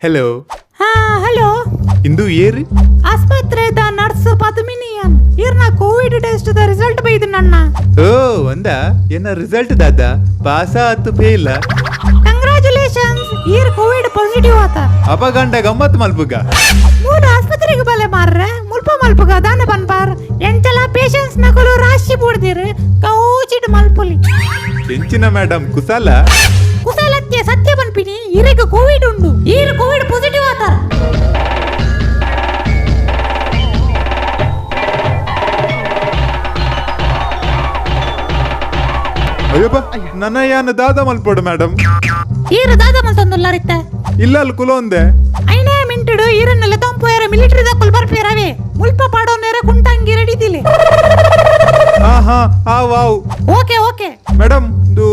Hello. ಹಾ hello. ಇಂದು ಏರಿ? ಆಸ್ಪತ್ರೆದ nurse ಪದ್ಮಿನಿಯನ್. ಇರ್ನ Covid test the result ಬೈದು ನನ್ನ. ಓ ಒಂದ ಏನ ರಿಸಲ್ಟ್ ದಾದ? ಪಾಸ ಆತು ಫೇಲ್? ಕಂಗ್ರಾಚುಲೇಷನ್ಸ್, ಈರ್ ಕೋವಿಡ್ ಪಾಸಿಟಿವ್ ಆತ. ಅಪಗಂಡ ಗಮ್ಮತ್ ಮಲ್ಪುಗ. ಮೂರು ಆಸ್ಪತ್ರೆಗೆ ಬಲೆ ಮಾರ್ರೆ, ಮುಲ್ಪ ಮಲ್ಪುಗ ದಾನ ಪನ್ಪಾರ್? ಎಂಚಲ ಪೇಷನ್ಸ್ ನಕಲು ರಾಶಿ ಬೂಡ್ದಿರು, ಕೌಚಿಟ್ ಮಲ್ಪುಲಿ. ಎಂಚಿನ ಮೇಡಮ್, ಕುಸಾಲ? ಕುಸಲತ್ಯ, ಸತ್ಯ ಪನ್ಪಿನಿ. ಇರೆಗ್ ಕೋವಿಡ್ ಉಂಡು, ಈರ್ ಕೋವಿಡ್ ಪಾಸಿಟಿವ್ ಆತಾರ. ಅಯ್ಯಪ್ಪ, ನನ್ನ ಯಾನ ದಾದ ಮಲ್ಪೋಡು ಮೇಡಮ್? ಈರ್ ದಾದ ಮಲ್ತೊಂದುಲ್ಲಾರಿತ್ತ? ಇಲ್ಲ, ಅಲ್ಲಿ ಕುಲೋಂದೆ. ಐನೇ ಮಿಂಟುಡು ಈರನ್ನೆಲ್ಲ ತಂಪೋಯರ ಮಿಲಿಟರಿ ದಕ್ಕುಲ್ ಬರ್ಪೇರವೇ, ಮುಲ್ಪ ಪಾಡೋನೇರ ಕುಂಟಂಗಿ ರೆಡಿದಿಲೆ. ಹಾ ಹಾ ಆ wow. Okay okay. Madam, ಇದು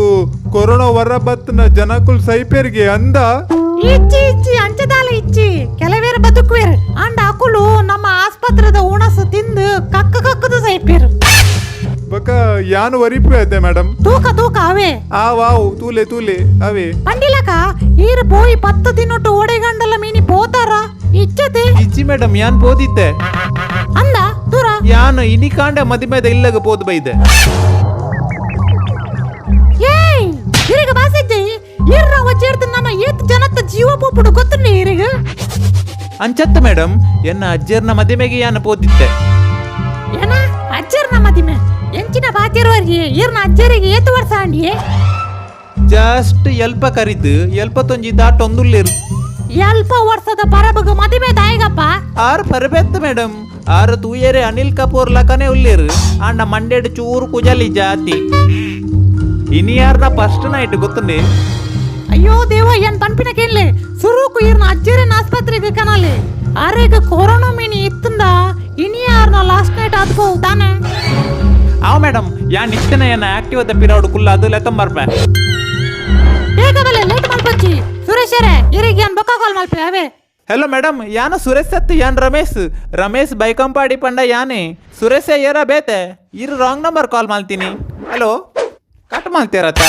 ಕೊರೋನಾ ವರ ಬತ್ನ ಜನಕುಲ್ ಸೈಪೇರ್ಗೆ ಅಂದ? ಇಚ್ಚಿ ಇಚ್ಚಿ, ಅಂಚದಾಲ ಇಚ್ಚಿ. ಕೆಲವೇರು ಬದುಕುವೇರು, ಅಂಡ ಅಕುಲು ನಮ್ಮ ಆಸ್ಪತ್ರೆದ ಉಣಸು ತಿಂದು ಕಕ್ಕ ಕಕ್ಕದು ಸೈಪೇರು. ಬಕ ಯಾನು ವರಿಪು ಐತೆ ಮೇಡಮ್? ತೂಕ ತೂಕ ಅವೇ. ಆ ವಾವ್, ತೂಲೆ ತೂಲೆ ಅವೇ. ಪಂಡಿಲಕ ಈರ್ ಪೋಯಿ 10 ದಿನೊಟ್ಟು ಓಡೆಗಂಡಲ ಮೀನಿ ಪೋತಾರ ಇಚ್ಚತೆ? ಇಜ್ಜಿ ಮೇಡಮ್, ಯಾನ್ ಪೋದಿತ್ತೆ. ಅಂದ ದೂರ. ಯಾನು ಇನಿ ಕಾಂಡ ಮದಿಮೆದ ಇಲ್ಲಗ ಪೋದು ಬೈದೆ. ಏಯ್, ಇರಿಗ ಬಾಸೆಜ್ಜಿ, ಈರ್ನ ಒಚ್ಚೇರ್ತು ನನ್ನ ಏತ್ ಜನತ್ತ ಜೀವ ಪೋಪುಡು ಗೊತ್ತುಂಡೆ ಇರಿಗ? ಅಂಚತ್ತ ಮೇಡಮ್, ಎನ್ನ ಅಜ್ಜರ್ನ ಮದಿಮೆಗೆ ಯಾನು ಪೋದಿತ್ತೆ. ಏನ, ಅಜ್ಜರ್ನ ಮದಿಮೆ? ಎಂಚಿನ ಬಾತಿರುವರಿಗೆ? ಈರ್ನ ಅಜ್ಜರಿಗೆ ಏತು ವರ್ಷ ಆಂಡಿಯೇ? ಜಸ್ಟ್ ಎಲ್ಪ ಕರಿದು ಎಲ್ಪತ್ತೊಂಜಿ ದಾಟೊಂದುಲ್ಲೇರು. ಎಲ್ಪ ವರ್ಷದ ಪರಬಗ ಮದಿಮೆ ದಾಯಿಗಪ್ಪ? ಆರು ಪರಬೆತ್ತ ಮೇಡಮ್, ಆರು ತೂಯರೆ ಅನಿಲ್ ಕಪೂರ್ ಲಕನೆ ಉಲ್ಲೇರು, ಆಂಡ ಮಂಡೇಡು ಚೂರು ಕುಜಲಿ ಜಾತಿ. ಇನಿ ಯಾರ್ನ ಫಸ್ಟ್ ನೈಟ್ ಗೊತ್ತುಂಡೆ? ಅಯ್ಯೋ ದೇವ, ಏನ್ ಪನ್ಪಿನ ಕೇನ್ಲೆ. ಸುರುಕು ಈರ್ನ ಅಜ್ಜರನ್ ಆಸ್ಪತ್ರೆಗೆ ಕನಾಲೆ. ಆರೇಗ ಕೊರೋನಾ ಮೀನಿ ಇತ್ತಂದ ಇನಿ ಯಾರ್ನ ಲಾಸ್ಟ್ ನೈಟ್ ಆದ್ಕೋ ತಾನೆ. ಆವ್ ಮೇಡಮ್, ಯಾನ್ ಇತ್ತನ ಏನ ಆಕ್ಟಿವ್ ಅದ ಪಿರೌಡ್ ಕುಲ್ಲ ಅದು ಲೆತ್ತಂಬರ್ಪೆ. ಬೇಗ ಬಲೆ, ಲೇಟ್ ಮಲ್ಪಚ್ಚಿ. ಸುರೇಶರೇ, ಇರಿಗೆ ಏನ್ ಬೊಕ್ಕ ಕಾಲ್ ಮಲ್ಪೆ ಅವೇ. ಹಲೋ ಮೇಡಮ್, ಯಾನ ಸುರೇಶ್ ಸತ್, ಯಾನ್ ರಮೇಶ್. ರಮೇಶ್ ಬೈಕಂಪಾಡಿ ಪಂಡ ಯಾನೆ ಸುರೇಶ ಏರ ಬೇತೆ. ಇರು wrong number call ಮಾಡ್ತೀನಿ. ಹಲೋ, ಕಟ್ ಮಾಡ್ತೀರತ್ತ.